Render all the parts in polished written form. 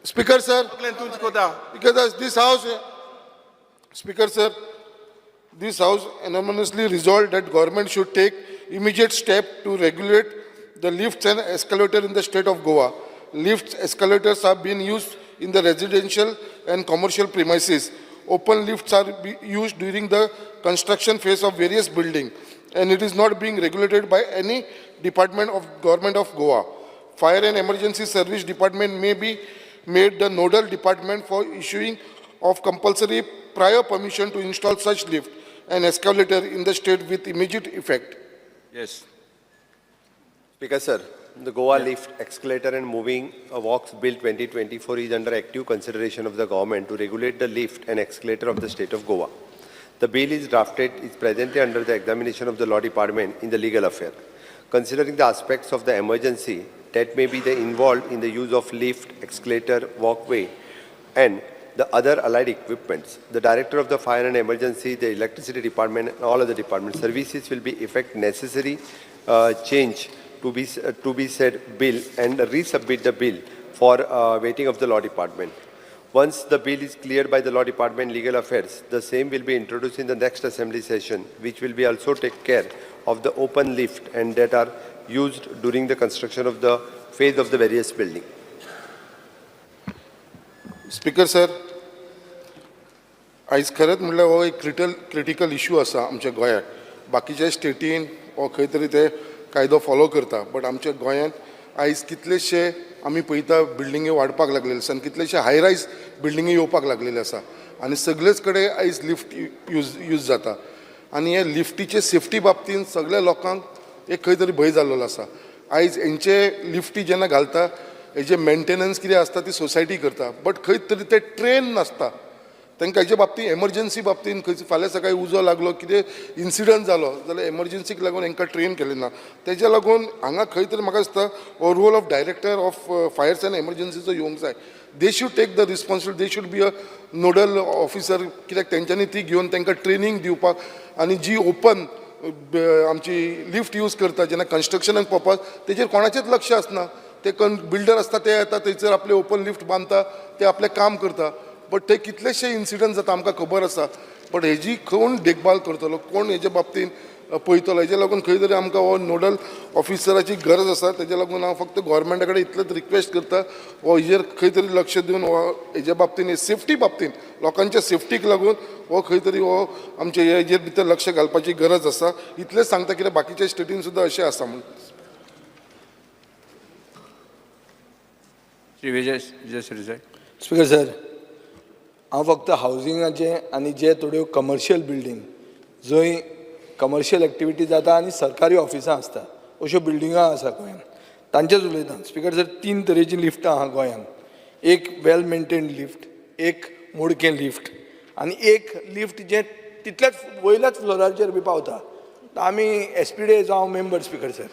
Speaker sir, सगळें तूंच कोता. Because this house, Speaker sir, this house unanimously resolved that government should take immediate step to regulate the lifts and escalator in the state of Goa. Lifts, escalators are being used in the residential and commercial premises. Open lifts are used during the construction phase of various buildings, and it is not being regulated by any department of government of Goa. Fire and Emergency Service Department may be made the nodal department for issuing of compulsory prior permission to install such lift and escalator in the state with immediate effect. Yes. Speaker sir, the Goa Lift, Escalator and Moving Walks Bill 2024 is under active consideration of the government to regulate the lift and escalator of the state of Goa. The bill is drafted, is presently under the examination of the law department in the legal affair. Considering the aspects of the emergency that may be the involved in the use of lift, escalator, walkway, and the other allied equipments. The Director of the Fire and Emergency, the Electricity Department, and all other department services will be effect necessary change to be said bill and resubmit the bill for waiting of the law department. Once the bill is cleared by the law department legal affairs, the same will be introduced in the next assembly session, which will be also take care of the open lift and that are used during the construction of the phase of the various building. Speaker sir, आयज खरेंच म्हणल्यार हो एक critical issue आसा आमच्या गोंयांत. बाकीच्या स्टेटीन हो खंय तरी ते कायदो फॉलो करता, बट आमच्या गोंयांत आयज कितलेशे आमी पळयता बिल्डिंगे वाडपाक लागलेले आसा आनी कितलेशे हाय रायज बिल्डिंगे येवपाक लागलेले आसा आनी सगळेच कडेन आयज लिफ्ट यूज जाता आनी हे लिफ्टीचे सेफ्टी बाबतींत सगळ्या लोकांक एक खंय तरी भंय जाल्लो आसा. आयज हेंचे लिफ्टी जेन्ना घालता, हेजे मेंटेनन्स कितें आसता ती सोसायटी करता, बट खंय तरी ते ट्रेन नासता तांकां. हेजे बाबतींत, एमर्जन्सी बाबतींत खंय फाल्यां सकाळीं उजो लागलो, कितें इन्सिडंट जालो जाल्यार एमर्जन्सीक लागून हांकां ट्रेन केलें ना. तेज्या लागून हांगा खंय तरी म्हाका दिसता हो role of director of fires and एमर्जन्सीचो येवंक जाय. They should take the responsibility, they should be a nodal officer, कित्याक तेंच्यांनी ती घेवन तांकां ट्रेनींग दिवपाक. आनी जी ओपन आमची लिफ्ट यूज करता जेन्ना कन्स्ट्रक्शनाक पळोवपाक, तेजेर कोणाचेंच लक्ष आसना. ते बिल्डर आसता, ते येता थंयसर, आपले ओपन लिफ्ट बांदता, ते आपलें काम करता, बट ते कितलेशे इन्सिडंट जाता आमकां खबर आसा. बट हेजी कोण देखभाल करतलो, कोण हेजे बाबतींत पळयतलो? हेजे लागून खंय तरी आमकां हो नोडल ऑफिसराची गरज आसा. तेजे लागून हांव फक्त गोवोरमेंटा कडेन इतलेंच रिक्वेस्ट करता, हो हेजेर खंय तरी लक्ष दिवन हो हेज्या बाबतींत, सेफ्टी बाबतींत, लोकांच्या सेफ्टीक लागून हो खंय तरी हो आमचे हेजेर भितर लक्ष घालपाची गरज आसा. इतलेंच सांगता, कित्याक बाकीच्या स्टेटीन सुद्दां अशें आसा म्हूण. श्री विजय विजय सरदेसाय. स्पीकर सर, हांव फक्त हावजिंगाचे आनी जे थोड्यो कमर्शियल बिल्डींग जंय कमर्शियल एक्टिविटी जाता आनी सरकारी ऑफिसां आसता, अश्यो बिल्डिंगां आसा गोंयांत, तांचेच उलयता. स्पीकर सर, तीन तरेचीं लिफ्टां आहा गोंयांत. एक वेल मेंटेन्ड लिफ्ट, एक मोडकें लिफ्ट आनी एक लिफ्ट जें तितल्याच वयल्याच फ्लोराचेर बी पावता. आमी एसपीडीएचो हांव मेंबर, स्पीकर सर.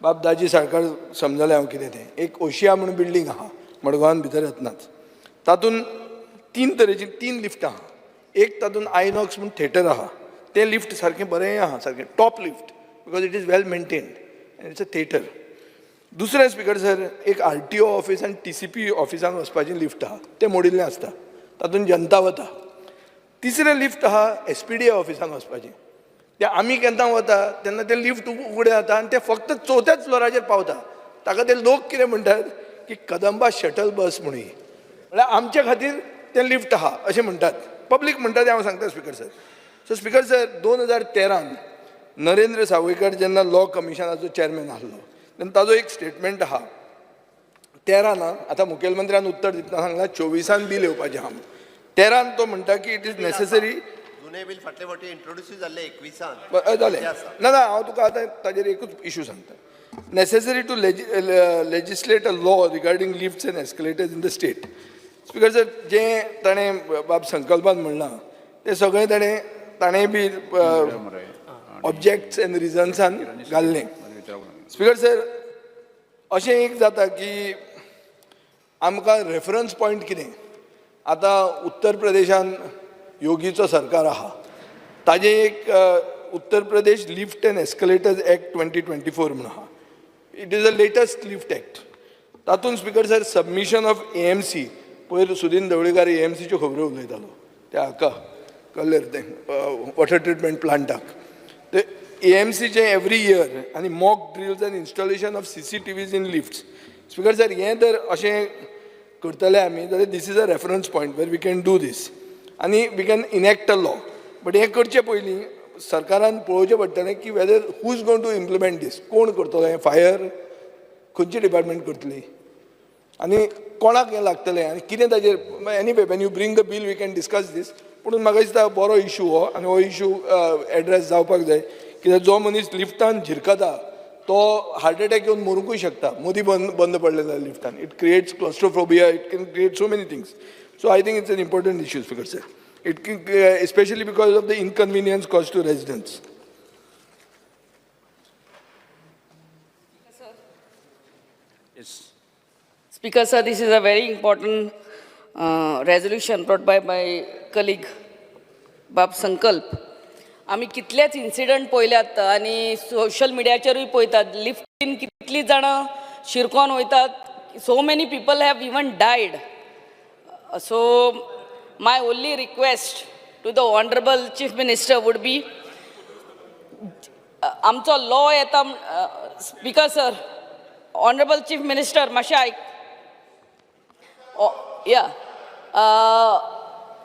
बाब दाजी साळकार समजलें हांव कितें तें. एक ओशिया म्हणून बिल्डींग आहा मडगांवान भितर येतनाच, तातूंत तीन तरेची तीन लिफ्टां आहा. एक तातूंत आयनॉक्स म्हूण थेटर आहा, तें लिफ्ट सारकें बरें आहा, सारकें top lift, because it is well maintained and it's a theatre. दुसरें, स्पीकर सर, एक आरटीओ ऑफीस आनी टीसीपी ऑफिसान वचपाचें लिफ्ट आहा, तें मोडिल्लें आसता, तातूंत जनता वता. तिसरें लिफ्ट आहा एसपीडीए ऑफिसान वचपाचें, ते आमी केन्ना वता तेन्ना तें लिफ्ट उगडें जाता आनी तें फक्त चवथ्याच फ्लोराचेर पावता. ताका ते लोक कितें म्हणटात की कदंबा शटल बस म्हणून ही. म्हळ्यार आमचे खातीर तें लिफ्ट आहा अशें म्हणटात, पब्लीक म्हणटा तें हांव सांगता, speaker sir. So speaker sir, 2013न Narendra Sawaikar जेन्ना लॉ कमिशनाचो चॅरमॅन आसलो तेन्ना ताजो एक स्टेटमेंट आहा 13 ना. आतां मुखेलमंत्र्यान उत्तर दितना सांगलां 24न बील येवपाचें आहा. 13न तो म्हणटा की it is necessary. जुने बिल फाटले फावटी इंट्रोड्यूस जाल्ले 21न. जालें ना ना, हांव तुका आतां ताजेर एकूच इशू सांगता. Necessary to legislate a law regarding lifts and escalators in the state. Speaker sir, जें ताणें बाब संकल्पान म्हणलां तें सगळें ताणें बी ऑब्जेक्ट्स एंड रिजन्सान घाल्लें. स्पीकर सर, अशें एक जाता की आमकां रेफरन्स पॉयंट कितें? आतां उत्तर प्रदेशान योगीचो सरकार आहा, ताजें एक Uttar Pradesh Lift and Escalators Act 2024 म्हूण आहा. It is a latest lift act. तातूंत, speaker sir, submission of AMC पयर सुदीन ढवळीकार एएमसीच्यो खबऱ्यो उलयतालो त्या हाका कळ्ळें तें वॉटर ट्रिटमेंट प्लांटाक. ते एएमसीचें एवरी इयर आनी mock drills and installation of CCTVs in lifts. Speaker sir, हें जर अशें करतले आमी जाल्यार this is a reference point where we can do this आनी we can enact a law. But हें करचे पयलीं सरकारान पळोवचें पडटलें की whether who is going to implement this, कोण करतलो हें, फायर खंयची डिपार्टमेंट करतली आनी कोणाक हें लागतलें आनी कितें ताजेर. Anyway, when you bring the bill we can discuss this. पूण म्हाका दिसता बरो इशू हो आनी हो इशू एड्रेस जावपाक जाय, कित्याक जो मनीस लिफ्टान झिरकता तो हार्ट एटॅक येवन मरुंकूय शकता. मदीं बंद बंद पडले जाल्यार लिफ्टान it creates claustrophobia, it can create so many things. So I think it's an important issue, Speaker sir, it especially because of the inconvenience caused to residents. Yes. Speaker, sir, this is a very important resolution brought by my colleague, बाब संकल्प. आमी कितलेच incident पळयल्यात आनी social मिडियाचेरूय पळयतात, लिफ्टीन कितलीं जाणां शिरकोन वयतात. So many people have even died. So my only request to the honourable Chief Minister would be, आमचो law येता. Speaker sir, honourable Chief Minister, मातशें आयक या.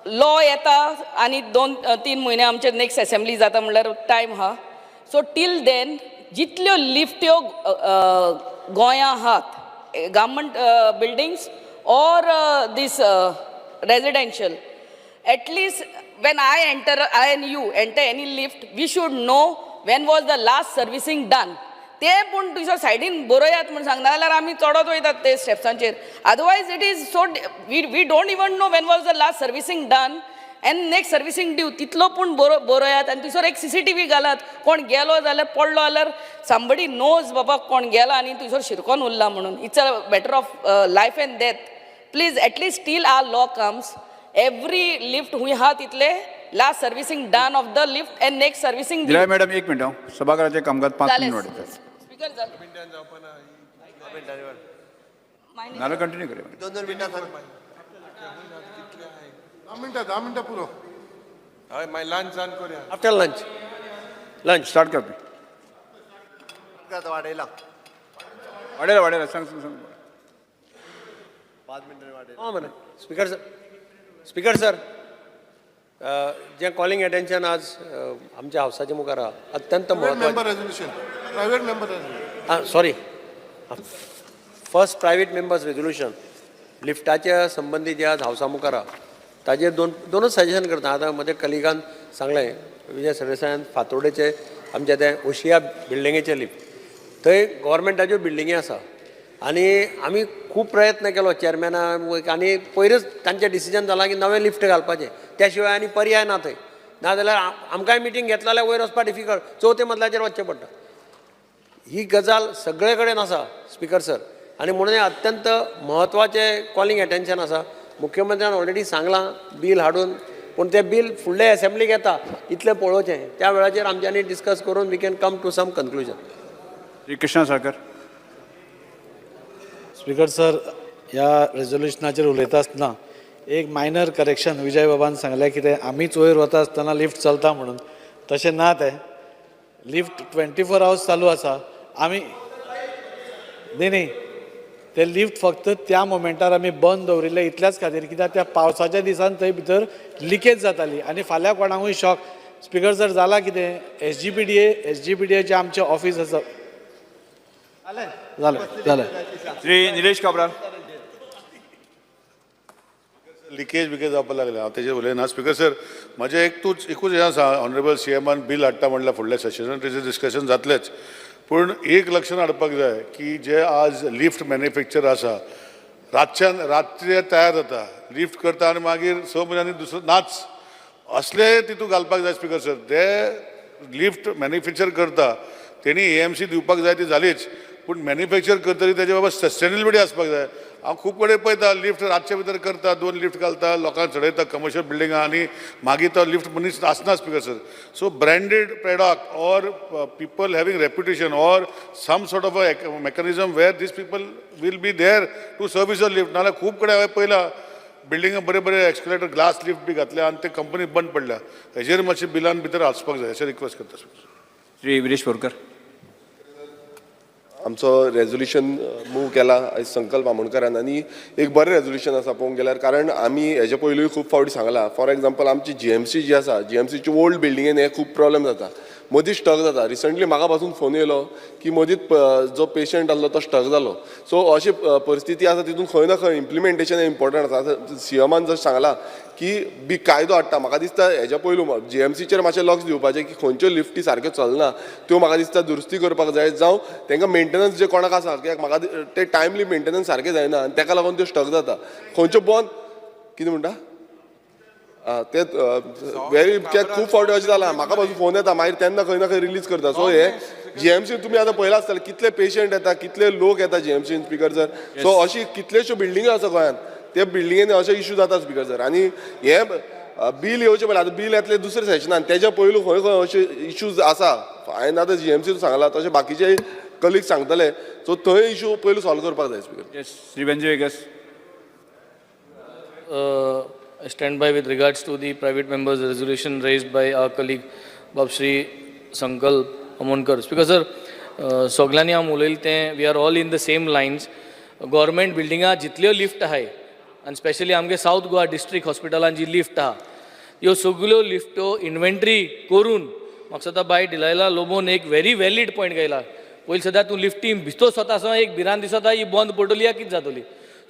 लॉ येता आनी 2-3 म्हयने आमचे नेक्स्ट असेंब्ली जाता म्हणल्यार टायम आहा. सो टील then जितल्यो लिफ्ट्यो गोंयां आहात, government buildings or this residential, at least when I enter, I and you enter any lift, we should know when was the last servicing done. ते पूण तुज्या सायडीन बरयात म्हूण सांगना जाल्यार आमी चडत वयतात ते स्टेप्सांचेर. Otherwise it is so we don't even know when was the last servicing done and next servicing due. तितलो पूण बरयात आनी थंयसर एक सीसीटीव्ही घालात. कोण गेलो जाल्यार, पडलो जाल्यार समबडी नोज बाबा कोण गेला आनी थंयसर शिरकोन उरला म्हणून. It's a matter of life and death. Please, at least till our law comes, every lift हुंय आहा तितले last servicing done of the lift and next servicing. दिराय madam, एक मिनट. हांव सभाघराचें कामकाज 5 जालें मिनट वाडयता. स्पीकर, जालें. नाल्यार कंटिन्यू करूया. दोन दोन मिनटां सांग. 10 मिनटां, 10 मिनटां पुरो. हय, मागीर लंच जावन करूया. After lunch, lunch. स्टार्ट कर. वाडयला. वाडयला, वाडयला. सांग, सांग, सांग. 5 मिनटां वाडयला. हां मरे. स्पीकर सर, स्पीकर सर, जें कॉलिंग एटेन्शन आज आमच्या हावसाच्या मुखार आहा, अत्यंत प्रायव्हेट म्हत्वाचें. Member resolution, private member resolution. आं, sorry, first private members resolution लिफ्टाच्या संबंदी जे आज हावसा मुखार आहा ताजेर दोन दोनच सजेशन करता. आतां म्हज्या कलिगान सांगलें, विजय सरदेसायान, फातोर्डेचे आमच्या ते ओशिया बिल्डिंगेचे लिफ्ट, थंय गोवोरमेंटाच्यो बिल्डिंगी आसा आनी आमी खूब प्रयत्न केलो चेअरमॅना आनी पयरच तांचें डिसिजन जालां की नवें लिफ्ट घालपाचें, त्या शिवाय आनी पर्याय ना थंय. नाजाल्यार आमकांय मिटींग घेतला जाल्यार वयर वचपा डिफिकल्ट, चवथ्या मजल्याचेर वचचें पडटा. ही गजाल सगळे कडेन आसा स्पीकर सर, आनी म्हणून हें अत्यंत म्हत्वाचें कॉलिंग एटेन्शन आसा. मुख्यमंत्र्यान ऑलरेडी सांगलां बील हाडून, पूण तें बील फुडले एसेंब्लीक येता इतलें पळोवचें. त्या वेळाचेर आमच्यांनी डिस्कस करून we can come to some conclusion. Shri Krishna Salkar. Speaker sir, ह्या रेजोल्युशनाचेर उलयता आसतना एक मायनर करेक्शन. विजय बाबान सांगलें कितें आमीच वयर वता आसतना लिफ्ट चलता म्हणून, तशें ना. तें लिफ्ट 24 आवर्स चालू आसा. आमी न्ही न्ही, ते लिफ्ट फक्त त्या मोमेंटार आमी बंद दवरिल्ले इतल्याच खातीर, कित्याक त्या पावसाच्या दिसान थंय भितर लिकेज जाताली आनी फाल्यां कोणाकूय शॉक. स्पीकर सर, जाला कितें, एसजीपीडीएचें आमचें ऑफीस आसा. जालें, जालें. श्री निलेश काब्राल. लिकेज बिकेज जावपाक लागले, हांव तेजेर उलयना. स्पीकर सर, म्हजें एक तूच एकूच हें आसा, ऑनरेबल सीएमान बील हाडटा म्हणल्यार फुडल्या सेशनान तेजेर डिस्कशन जातलेंच. पूण एक लक्षात हाडपाक जाय की जे आज लिफ्ट मॅन्युफॅक्चर आसा, रातच्यान रात्री तयार जाता, लिफ्ट करता आनी मागीर 6 म्हयन्यांनी दुसरो नाच. असले तितूंत घालपाक जाय. स्पीकर सर, ते लिफ्ट मॅन्युफॅक्चर करता तेणी एएमसी दिवपाक जाय ती जालीच, पूण मॅन्युफॅक्चर करतरी तेजे बाबा सस्टेनेबिलिटी आसपाक जाय. हांव खूब कडेन पळयता, लिफ्ट रातचे भितर करता, दोन लिफ्ट घालता, लोकांक चडयता कमर्शियल बिल्डिंगां आनी मागीर तो लिफ्ट मनीस आसना. Speaker sir, so branded product or people having reputation or some sort of a mechanism where these people will be there to service a lift. नाल्यार खूब कडेन हांवें पळयलां. बिल्डिंगा बरे बरे एक्सकलेटर ग्लास लिफ्ट बी घातल्या आनी ते कंपनी बंद पडल्या. हेजेर मातशें बिलान भितर आसपाक जाय अशें रिक्वेस्ट करता. श्री विरेश बोरकर. आमचो रेजोल्युशन मूव केला आयज संकल्प आमोणकरान आनी एक बरें रेजोल्युशन आसा पळोवंक गेल्यार, कारण आमी हेजे पयलूय खूब फावटी सांगलां. फॉर एग्जाम्पल, आमची जीएमसी जी आसा, जीएमसीची ओल्ड बिल्डिंगेन हे खूब प्रॉब्लेम जाता, मदीं स्टक जाता. रिसंटली म्हाका पासून फोन येयलो की मदींच जो पेशंट आसलो तो स्टक जालो. सो अशी परिस्थिती आसा, तितून खंय ना खंय इम्प्लिमेंटेशन इम्पॉर्टंट आसा. आतां सीएमान जशें सांगलां की बी कायदो हाडटा, म्हाका दिसता हेज्या पयलू जीएमसीचेर मातशें लक्ष दिवपाचें की खंयच्यो लिफ्टी सारक्यो चलना त्यो म्हाका दिसता दुरुस्ती करपाक जाय, जावं तांकां मेंटेनन्स जे कोणाक आसा, कित्याक म्हाका ते टायमली मेंटेनन्स सारकें जायना आनी ताका लागून त्यो स्टक जाता. खंयच्यो बंद कितें म्हणटा ते व्हेरी, कित्याक खूब फावटी अशें जालां, म्हाका पासून फोन येता, मागीर तेन्ना खंय ना खंय रिलीज करता. सो हे जीएमसी तुमी आतां पळयलां आसतलें कितले पेशंट येता, कितले लोक येता जीएमसीन स्पीकर सर. सो अशी कितल्योश्यो बिल्डिंग्यो आसा गोंयांत, त्या बिल्डिंगेनी अशे इशू जाता स्पीकर सर. आनी हे बील येवचें पयलीं, आतां बील येतलें दुसऱ्या सेशनान, तेज्या पयलू खंय खंय अशे इशूज आसा, हांवें आतां जीएमसीन सांगलां तशें बाकीचे कलीग सांगतले, सो थंय इशू पयलू सॉल्व करपाक जाय speaker. Yes, Shri Venzy Viegas. I stand by with regards to the private members resolution raised by our colleague Bab Shri Sankalp Amonkar. Speaker sir, सगल्यांनी आमी उलयलें तें we are all in the same lines. Government बिल्डिंगा जितल्यो lift आहाय आनी specially आमगे south Goa district हॉस्पिटलान जी लिफ्ट आहा, ह्यो सगल्यो लिफ्ट्यो इन्व्हेंटरी करून, म्हाका दिसता बाय डिलायला लोबोन एक व्हेरी व्हॅलीड पॉयंट घायला. पयलीं सदां तूं लिफ्टी भितर सोता आसतना एक भिरांत दिसता, ही बंद पडटली या कितें जातली.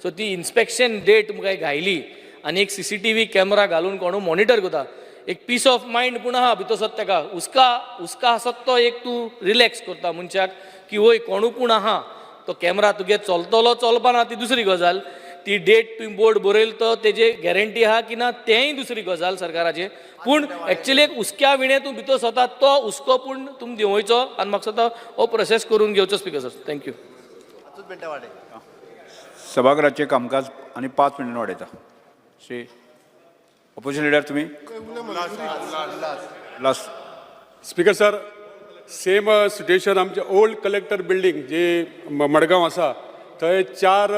सो ती इन्स्पेक्शन डेट तुमकां घायली आनी एक सीसीटीव्ही कॅमेरा घालून कोणू मॉनिटर करता, एक पीस ऑफ मायंड पूण आहा भितर सोद ताका हुस्का हुस्का आसत तो एक तूं रिलॅक्स करता मनशाक की वय कोणू पूण आहा, तो कॅमेरा तुगे चलतलो चलपाना ती दुसरी गजाल, ती डेट तुवें बोर्ड बरयल तो तेजे गॅरंटी आहा की ना तेंय दुसरी गजाल सरकाराचे. पूण एक्चुली एक हुस्क्या विणें तूं भितर सोता तो हुस्को पूण तुमी देंवयचो आनी म्हाका दिसता हो प्रोसेस करून घेवचो स्पीकर सर. Thank you. सभाघराचें कामकाज आनी 5 मिनटां वाडयता. श्री ऑपोजिशन लिडर तुमी last. Speaker sir, same situation आमचे ओल्ड कलेक्टर बिल्डींग जी मडगांव आसा, थंय चार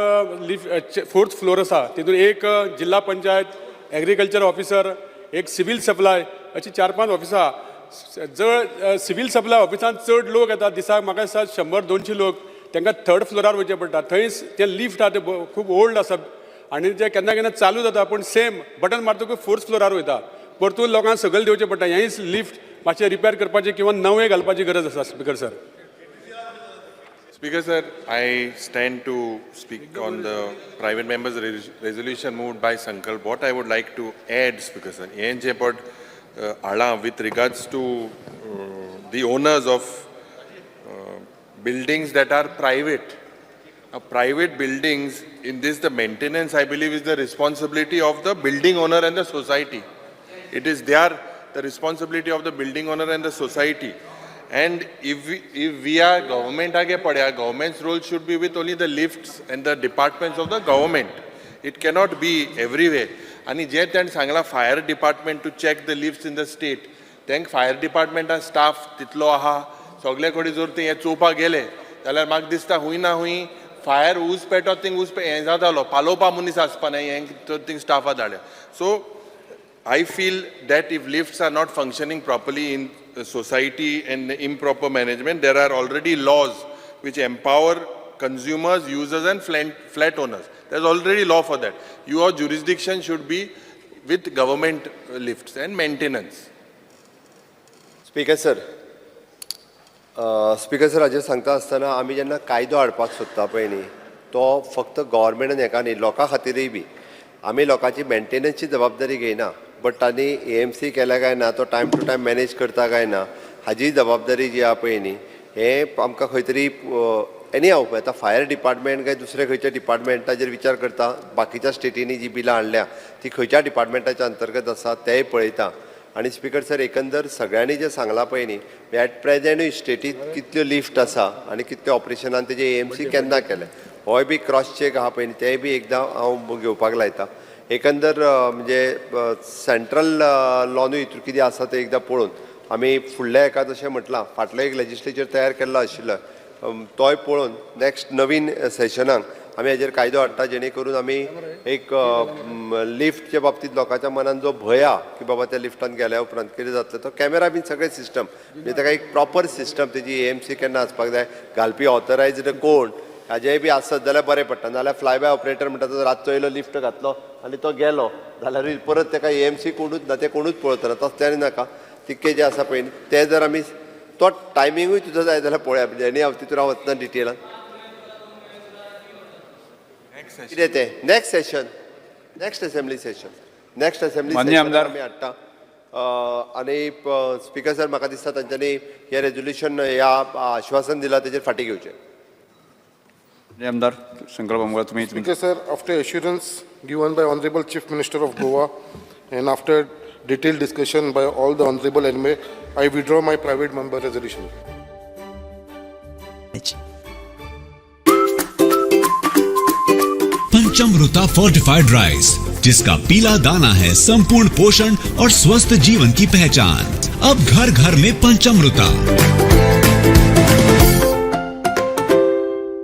लिफ्ट, फोर्थ फ्लोर आसा, तितून एक जिल्हा पंचायत, एग्रीकल्चर ऑफिसर, एक सिवील सप्लाय, अशी 4-5 ऑफिसां. जर सिवील सप्लाय ऑफिसान चड लोक येता दिसाक, म्हाका दिसता 100-200 लोक, तांकां थर्ड फ्लोरार वयचें पडटा. थंय ते लिफ्ट आहा ते खूब ओल्ड आसा आनी ते केन्ना केन्ना चालू जाता, पूण सेम बटन मारतकूच फोर्थ फ्लोरार वयता, परतून लोकांक सकयल देंवचें पडटा. हेंय लिफ्ट मातशें रिपेर करपाचें किंवा नवें घालपाची गरज आसा speaker sir. Speaker sir, I stand to speak on the private members resolution moved by Sankalp. What I would like to add, Speaker sir, हें जें पड हाडलां with regards to the owners of buildings that are private. Now, private buildings, in this the maintenance, I believe, is the responsibility of the building owner and the society. It is the responsibility of the building owner and the society. And if we are government आगे पड्या, government's role should be with only the lifts and the departments of the government. It cannot be everywhere. आणि जे ताणें सांगलां fire department to check the lifts in the state, तांकां fire डिपार्टमेंटान staff तितलो आहा सगळे कडेन? जर ते हें चोवपाक गेले जाल्यार म्हाका दिसता हुंय ना हुंय फायर ऊस पेटत, थिंग ऊस हें जातालो, पालोवपा मनीस आसपा न्हय हें तर थिंग स्टाफा धाडल्या. So I feel that if lifts are not functioning properly in the society and improper management, there are already laws which empower consumers, users, and flat owners. There's already law for that. Your jurisdiction should be with government lifts and maintenance. Speaker sir, speaker sir, हाजेर सांगता आसतना आमी जेन्ना कायदो हाडपाक सोदता पळय न्ही, तो फक्त गव्हर्मेंटान हेका न्ही, लोकां खातीरय बी. आमी लोकांची मेंटेनन्सची जबाबदारी घेयना, बट तांणी एएमसी केल्या काय ना, तो टायम टू टायम मॅनेज करता काय ना, हाजी जबाबदारी जी आहा पळय न्ही, हें आमकां खंय तरी एनी हाव आतां फायर डिपार्टमेंट काय दुसरे खंयच्या डिपार्टमेंटाचेर विचार करता. बाकीच्या स्टेटींनी जी बिलां हाडल्या ती खंयच्या डिपार्टमेंटाच्या अंतर्गत आसा तेंय पळयता. आनी स्पीकर सर, एकंदर सगळ्यांनी जें सांगलां पळय न्ही, एट प्रेजेंटूय स्टेटीत कितल्यो लिफ्ट आसा आनी कितले ऑपरेशनान तेजे एएमसी केन्ना केले, होय बी क्रॉस चॅक आहा पळय न्ही, तेंय बी एकदां हांव घेवपाक लायता. एकंदर म्हणजे सेंट्रल लॉनूय हितून कितें आसा तें एकदां पळोवन आमी फुडल्या हेका, जशें म्हटलां, फाटलें एक लेजिस्लेचर तयार केल्लो आशिल्लो, तोय पळोवन नेक्स्ट नवीन सेशनाक आमी हाजेर कायदो हाडटा जेणे करून आमी एक लिफ्टच्या बाबतींत लोकांच्या मनान जो भंय आहा की बाबा त्या लिफ्टान गेल्या उपरांत कितें जातलें, तो कॅमेरा बीन सगळें सिस्टम म्हणजे ताका एक प्रॉपर सिस्टम तेजी एएमसी केन्ना आसपाक जाय, घालपी ऑथरायज्ड कोण हाजेय बी आसत जाल्यार बरें पडटा. नाजाल्यार फ्लाय बाय ऑपरेटर म्हणटा तो रातचो येयलो, लिफ्ट घातलो आनी तो गेलो जाल्यारूय परत ताका एएमसी कोणूच ना, ते कोणूच पळयतना तसलें आनी नाका. तितकें जें आसा पळय न्ही तें जर आमी तो टायमिंगूय तुजो जाय जाल्यार पळोवया, म्हणजे आनी हांव तितून हांव वतना डिटेलान कितें तें next session, next assembly session, next assembly माननीय सेशन आमदार. आमी हाडटा. आनी स्पिकर सर, म्हाका दिसता तांच्यांनी हें रेजोल्युशन ह्या आश्वासन दिलां तेजेर फाटीं घेवचें. माननीय आमदार संकल्प आमोणकर, तुमी Speaker sir, after assurance given by Honorable Chief Minister of Goa and after detailed discussion by all the Honorable MLA, I withdraw my private member resolution. Panchamruta fortified rice, जिसका पीला दाना है संपूर्ण पोषण और स्वस्थ जीवन की पहचान। अब घर घर में पंचमृता।